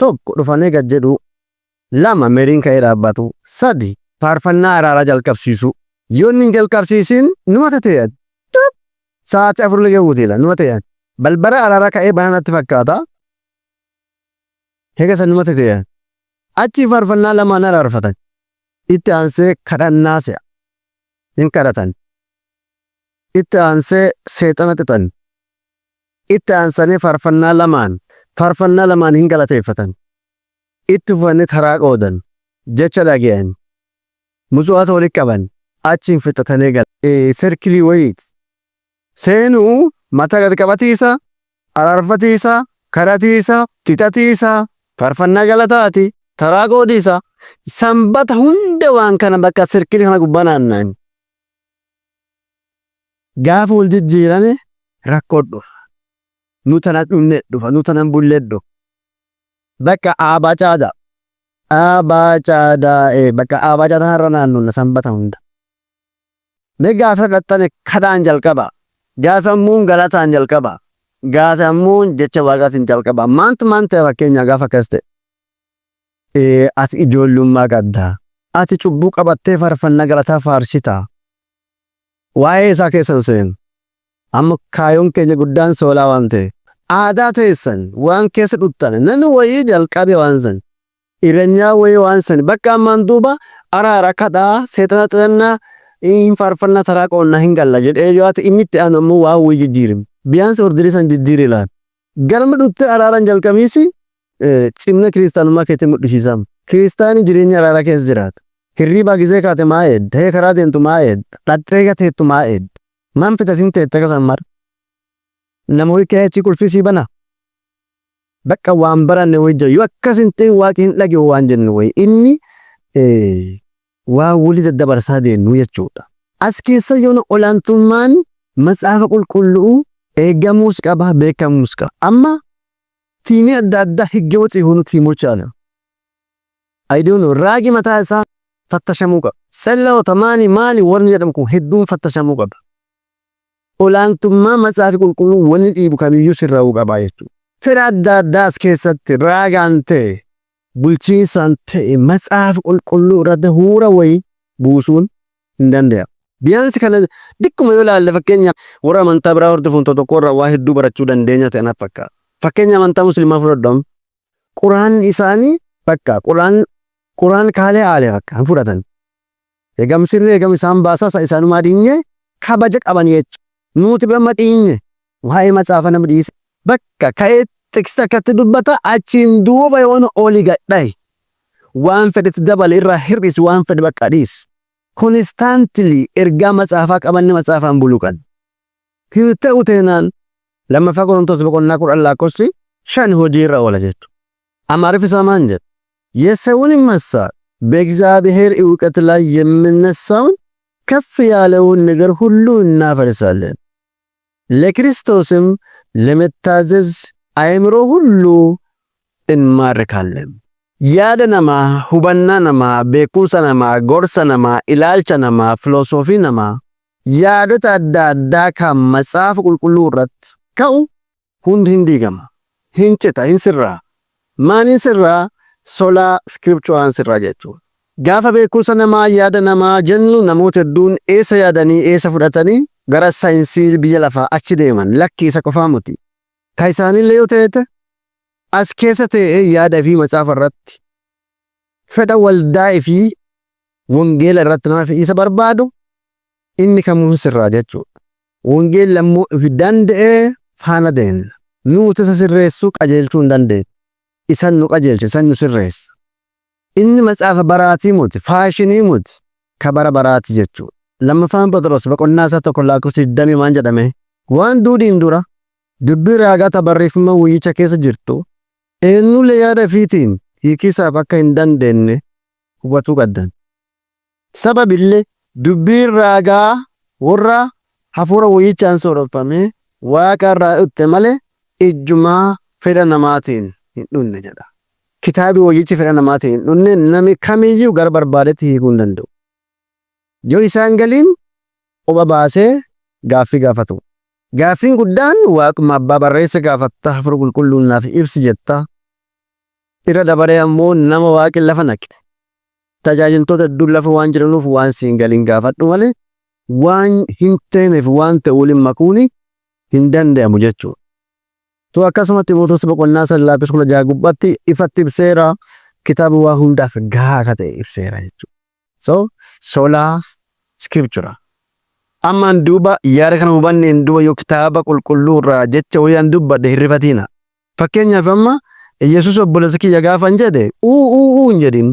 Tokko, dhufanii gad jedhuu. Lama, meriin ka'ee dhaabbatu. Sadi, faarfannaa araaraa jalqabsiisuu. Yoo inni hin jalqabsiisin numa tete'an. Sa'aatii 4 illee gahuuti numa te'an. Balbala araaraa ka'ee banaa natti fakkaata. Hega san numa tete'an. Achi faarfannaa lamaan araarfatan. Itti aansee kadhannaa se'a. Hin kadhatan. Itti aansee seexana xixan. Itti aansanii faarfannaa lamaan faarfannaa lamaan hin galateeffatan. Itti fufanii taraa qoodan. Jecha dhage'an. Mutsu'aata walitti qaban. Achiin fixatanii galan. Circle wayiiti. Seenuu mataa gad qabatiisa, araarfatiisa, kadhatiisa, xixatiisa, faarfannaa galataati, taraa qoodiisa. Sanbata hunda waan kana bakka circle kana gubbaa naanna'an. Gaafa wal jijjiirane rakkoo dhufa. Nu tana dhumne dhufa, nu tana bullee dhufa. Bakka aabaa caadaa. Aabaa caadaa, bakka aabaa caadaa irra naannonna sanbata hunda. Mee gaafa kadhattane kadhaan jalqaba. Gaafa ammoo galataan jalqaba. Gaafa ammoo jecha waaqaatiin jalqaba. Maantu maan ta'e fakkeenya gaafa akkas ta'e? Ati ijoollummaa qabda. Ati cubbuu qabattee faarfannaa galataa faarsita. Waa'ee isaa keessan seenu. Amma kaayoon keenya guddaan soolaa waan ta'e. Aadaa teessan waan keessa dhuttan namni wayii jalqabe waan san. Irranyaa wayii waan san bakka ammaan duuba araara kadhaa seexana xixannaa hin faarfannaa taraa qoonnaa hin galla jedhee yoo ati inni itti aanu ammoo waan wayii jijjiirim. Biyaansi ordirii san jijjiiri ilaali. Galma dhuttee araaraan jalqabiisi cimna kiristaanummaa keetti mul'isiisama. Kiristaanni jireenya araaraa keessa jiraata. Hirriibaa gizee kaate maa eedda? Hee karaa deemtu maa eedda? Dhattee gateettu maa eedda? Man fitasin teette kasan mara. Nama wayii ka'ee achi qulfii sii banaa? Bakka waan baranne wayii jira. Yoo akkas hin ta'in waaqi hin dhaga'u waan jennu wayii. Inni waan walii daddabarsaa deemnu jechuudha. As keessa yoona olaantummaan macaafa qulqulluu eegamuus qaba, beekamuus qaba. Amma team adda addaa ህገወጥ የሆኑ team ኦች አሉ። I don't know, raagi mataa isaa fattashamuu qaba. Salloota maali maali warni jedhamu kun hedduun fattashamuu qaba. Olaantummaa macaafa qulqulluu wanni dhiibu kamiyyuu sirraa'uu qaba jechuudha. Fedha adda addaa as keessatti raagaan ta'e, bulchiinsaan ta'e, macaafa qulqulluu irratti huura wayii buusuun hin danda'amu. Biyaansi kana dikkuma yoo ilaalle, fakkeenya warra amantaa biraa hordofuun tokko irraa waa hedduu barachuu dandeenya ta'e natti fakkaata. Fakkeenya amantaa musliimaa fudhadhu. Quraan isaanii bakka quraan kaalee aalee bakka hin fudhatan. Eegam sirrii eegam isaan baasaa isaanumaa dhiinye kabaja qaban jechuudha. Nuti bamma dhiinye waa'ee macaafa nama dhiise bakka ka'ee text akkatti dubbata, achiin duuba yoona olii gadhaye waan fedhetti dabale, irraa hir'isi, waan fedhe bakka dhiisi. Constantly ergaa macaafaa qabanne macaafaan buluu qabna. Hin ta'u teenaan lammaffaa Qorontos boqonnaa 10 lakkoofsi 5 hojii irra oola jechuudha. Amaariffi isaa maan jedha? የሰውንም ሐሳብ በእግዚአብሔር እውቀት ላይ የሚነሳውን ከፍ ያለውን ነገር ሁሉ እናፈርሳለን፣ ለክርስቶስም ለመታዘዝ አእምሮ ሁሉ እንማርካለን። Yaada namaa, hubannaa namaa, beekumsa namaa, gorsa namaa, ilaalcha namaa, filosoofii namaa, yaadota adda addaa kan macaafa qulqulluu irratti ka'u hundi hin diigama. Hin cita, hin sirraa. Maaliin sirraa? Sola scripturaan sirraa jechuudha. Gaafa beekumsa namaa, yaada namaa jennu, namoota hedduun eessa yaadanii, eessa fudhatanii gara saayinsii biyya lafaa achi deeman. Lakki, isa qofaa miti. Ka isaanillee yoo ta'e as keessa ta'ee yaada fi macaafa irratti fedha waldaa fi wangeela irratti nama isa barbaadu inni kamuu sirraa jechuudha. Wangeelli ammoo ifi danda'ee faana deemna. Nuti isa sirreessuu qajeelchuu hin dandeenyu. Isan nu qajeelcha, isan nu sirreessa. Inni macaafa baraatii muti, fashion muti, ka bara baraati jechuudha. Lammaffaan Phexros boqonnaa isaa 1 lakkoofsa 20 maan jedhame? Waan duudhiin dura dubbii raagata barreeffama wayyicha keessa jirtu eenyullee yaada ofiitiin hiikisaaf akka hin dandeenye hubatuu qabdan. Sababillee dubbiin raagaa warra hafuura wayyichaan sooreffame waaqa irraa dhutte malee ijjumaa fedha namaatiin hin dhunne jedha. Kitaabi wayyichi fedha namaatiin hin dhunne, namni kamiyyuu gara barbaadetti hiikuu hin danda'u. Yoo isaan galiin quba baasee gaaffii gaafatu. Gaaffiin guddaan waaquma abbaa barreessa gaafatta, hafuura qulqulluun naaf ibsi jetta. Irra dabaree ammoo nama Waaqi lafa naqe. Tajaajiltoota hedduun lafa waan jiranuuf waan siin galin gaafadhu malee waan hin teeneef waan ta'e waliin makuuni hin danda'amu jechuudha. To akkasuma Ximootos boqonnaa 3 lakkoofsa 16 gubbaatti ifatti ibseera, kitaaba waa hundaaf gahaa akka ta'e ibseera jechuudha. So sola scriptura. Ammaan duuba yaada kana hubanneen duuba yoo kitaaba qulqulluu irraa jecha wayaan dubbadhe hin rifatiina. Fakkeenyaaf amma Yesuus obboleessa kiyya gaafan jedhe uu uu uu hin jedhin.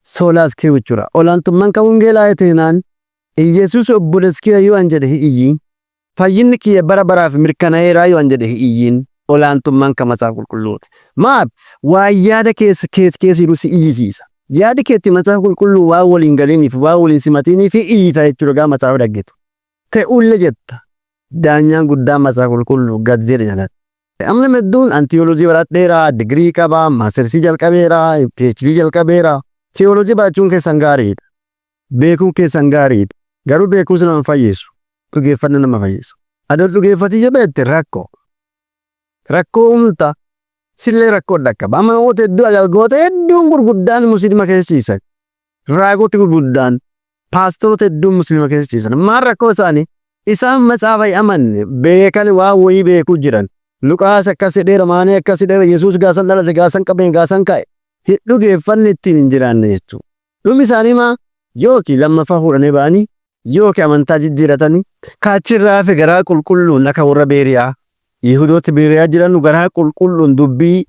Sola scriptura. Olaantummaan kan wangeelaa teenaan Yesuus obboleessa kiyya yoo an jedhe hin iyyiin. Fayyinni kiyya bara baraaf mirkanaa'eeraa yoo an jedhe hin iyyiin. Olaantummaan kan macaafa qulqulluuti. Maaf waan yaada keessa keessa keessa jiru si iyyisiisa. Yaadi keetti macaafa qulqulluu waan waliin galiniif, waan waliin simatiniif iyyita jechuudha gaafa macaafa dhaggeetu. Ta'ullee jetta. Daanyaan guddaan macaafa qulqulluu gad jedhe jalatti. Amma hedduun an tiyoolojii baradheera, digirii qaba, maastersii jalqabeera, PhD jalqabeera. Tiyoolojii barachuun keessan gaariidha. Beekuun keessan gaariidha. Garuu beekumsi nama fayyisu. Dhugeeffanna nama fayyisu. Adoo dhugeeffatii jabeette rakkoo. Rakkoo uumta, sillee rakkoo dhaqqaba. Amma namoota hedduu agalgoota hedduun gurguddaan musliima keessa ciisan. Raagota gurguddaan, paastoroota hedduun musliima keessa ciisan. Maal rakkoo isaanii? Isaan macaafa hin amanne, beekan waan wayii beekuu jiran. Luqaas akkas jedheera, Maanee akkas jedheera, Yesuus gaasan dhalate, gaasan qabeen, gaasan ka'e. Hin dhugeeffanne, ittiin hin jiraanne jechuudha. Dhumi isaanii maa? Yookiin lammaffaa fuudhanii ba'anii, yookiin amantaa jijjiiratanii kaachirraa hafe garaa qulqulluun akka warra Beeriyaa. Yihudooti Beeriyaa jiran garaa qulqulluun dubbii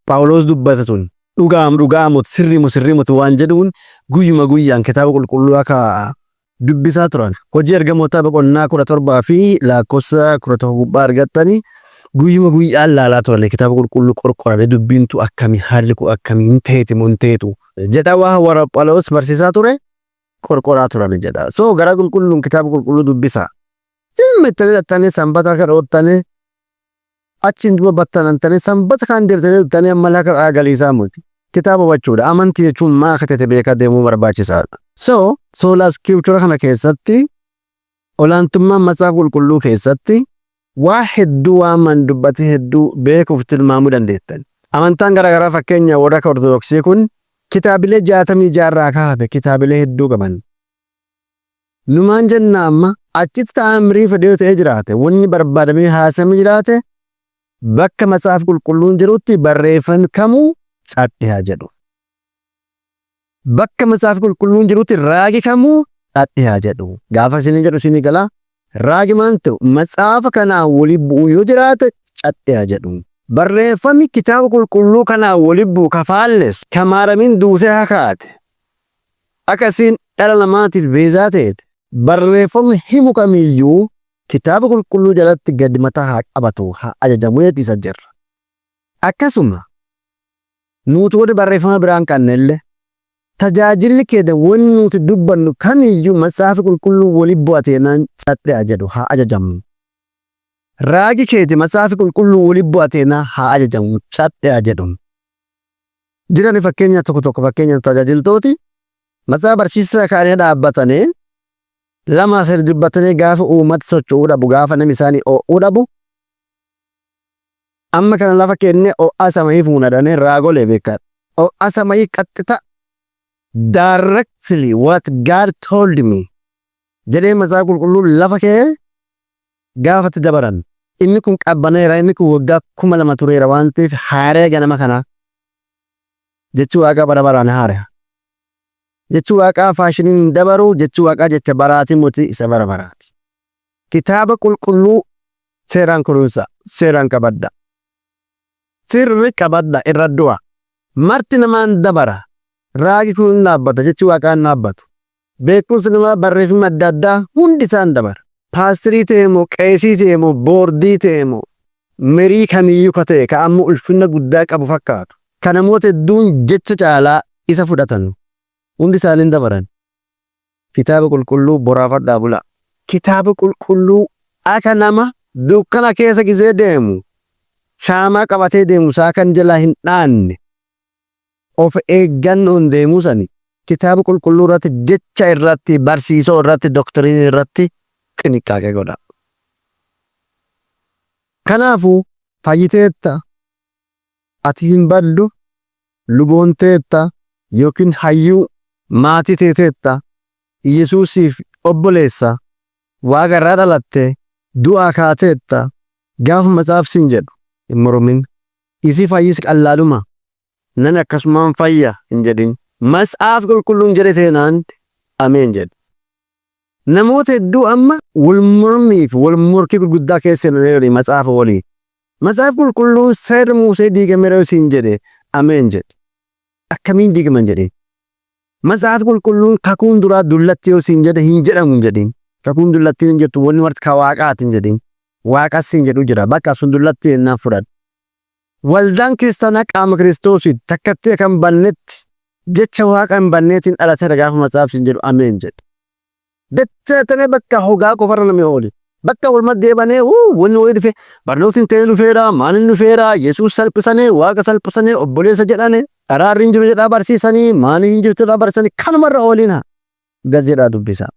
Phaawulos dubbate sun dhugaam dhugaamut, sirrimu sirrimut waan jedhuun guyyuma guyyaan kitaaba qulqulluu akka dubbisaa turan. Hojii Ergamootaa boqonnaa 17 fi lakkoofsa 11 gubbaa argattanii guyyuma guyyaan laalaa turan, kitaaba qulqulluu qorqorame, dubbiintu akkamii, haalli kun akkamii, hin teeti moo hin teetu jedha, waa warra Phaawulos barsiisaa ture qorqoraa turan jedha. So garaa qulqulluun kitaaba qulqulluu dubbisaa. Zimma ittanii dhattanii sanbata akka dhoottanii achiin duuba battanantanii sanbata kaan deebitanii dhuftanii amma lafa galiisaa muti. Kitaaba hubachuudha. Amantii jechuun maa akka ta'e beekaa deemuu barbaachisaadha. So sola scriptura kana keessatti, olaantummaan macaafa qulqulluu keessatti waa hedduu waan man dubbate hedduu beekuuf tilmaamuu dandeettan. Amantaan garaagaraa, fakkeenya warra akka Ortodoksii kun, kitaabilee 66rraa kaafate kitaabilee hedduu qaban. Numaan jenna, amma achitti ta'amirii fedhee ta'ee jiraate, wanni barbaadamee haasamee jiraate, bakka macaafa qulqulluun jirutti barreeffamni kamuu cadhe haa jedhu. Bakka macaafa qulqulluun jirutti raagi kamuu cadhe haa jedhu. Gaafa isinii jedhu isinii galaa. Raagi maan ta'u macaafa kanaan walii bu'uu yoo jiraate cadhe haa jedhu. Barreeffamni kitaaba qulqulluu kanaan walii bu'u ka faallessu, ka Maaramiin duutee haa kaate, akka isiin dhala namaatiif beezaa ta'eeti, barreeffamni himu kamiyyuu kitaaba qulqulluu jalatti gadi mataa haa qabatu, haa ajajamu jedhisa jirra. Akkasuma nuti warri barreeffama biraan qabnellee tajaajilli keenya, wanni nuti dubbannu kamiyyuu macaafa qulqulluu walii bu'ateenaan cadhe haa jedhu, haa ajajamu. Raagi keeti macaafa qulqulluu walii bu'ateenaa haa ajajamu, cadhe haa jedhu. Jirani fakkeenya tokko tokko, fakkeenya tajaajiltooti macaafa barsiisaa kaanii dhaabbatanii lama sadi dubbatanii gaafa uummata socho'uu dhabu, gaafa namni isaanii oo'uu dhabu, amma kana lafa kennee ho'a samayii fuunadhanii raagolee beekan. Ho'a samayii qaxxita directly what God told me jedhee macaafa qulqulluu lafa kee gaafatti dabaran. Inni kun qabbaneera, inni kun waggaa 2000 tureera waan ta'eef haaree ganama kana jechuu Waaqaa bara baraan haara. Jechuu Waaqaa faashiniin hin dabaru, jechuu Waaqaa jecha baraatii moti, isa bara baraati. Kitaaba qulqulluu seeraan kunuunsa, seeraan qabadha. Sirri qabadha, irra du'a. Marti namaan dabara. Raagi kun hin dhaabbata, jechi Waaqaa hin dhaabbatu. Beekumsi namaa, barreeffama adda addaa hundi isaan dabara. Paastirii ta'e moo, qeesii ta'e moo, boordii ta'e moo, merii kamiyyuu ka ta'e, ka amma ulfina guddaa qabu fakkaatu, ka namoota hedduun jecha caalaa isa fudhatan, hundi isaanii hin dabaran. Kitaaba qulqulluu boraafadhaa bulaa. Kitaaba qulqulluu akka nama dukkana keessa gizee deemu shaamaa qabatee deemu isaa kan jalaa hin dhaanne of eeggannoon deemuu sani kitaaba qulqulluu irratti, jecha irratti, barsiisoo irratti, doktiriinii irratti xiniqqaaqee godha. Kanaafuu fayyiteetta. Ati hin baddu, luboon teetta yookiin hayyuu maatii teeteetta, Yesuusiif obboleessa, Waaqa irraa dhalatte, du'aa kaateetta, gaafa matsaaf siin jedhu hin mormin. Isii fayyisi qallaaluma. Nami akkasumaan fayya hin jedhin. Matsaaf Qulqulluun jedhe teenaan ameen jedhe. Namoota hedduu amma wal mormii fi wal morkii gurguddaa keessa seenaniiru matsaafa waliin. Matsaaf Qulqulluun seerri Muusee diigameera yoo siin jedhe ameen jedhe. Akkamiin diigaman jedheen. Matsaaf Qulqulluun kakuun duraa dullatti yoo siin jedhe hin jedhamu hin jedhin. Kakuun dullattiin hin jirtu, wanni marti ka Waaqaati hin jedhin. Waaqas siin jedhu jira. Bakka sun dullatti jennaan fudhadhu. Waldaan kiristaanaa qaama Kiristoosiiti. Takkattii akka hin bannetti jecha Waaqa hin banneetiin dhalateera gaafa matsaaf siin jedhu ameen jedhe. Dachaatanii bakka hogaa qofarra namni oole. Bakka waluma deebanee wanni wayii dhufe, barnootni ta'ee dhufeera, maaliin dhufeera, Yesuus salphisanii, Waaqa salphisanii, obboleessa jedhanii, araarri hin jiru jedhaa barsiisanii, maaliin hin jirtu jedhaa barsiisanii, kanumarra ooliina. Gad jedhaa dubbisaa.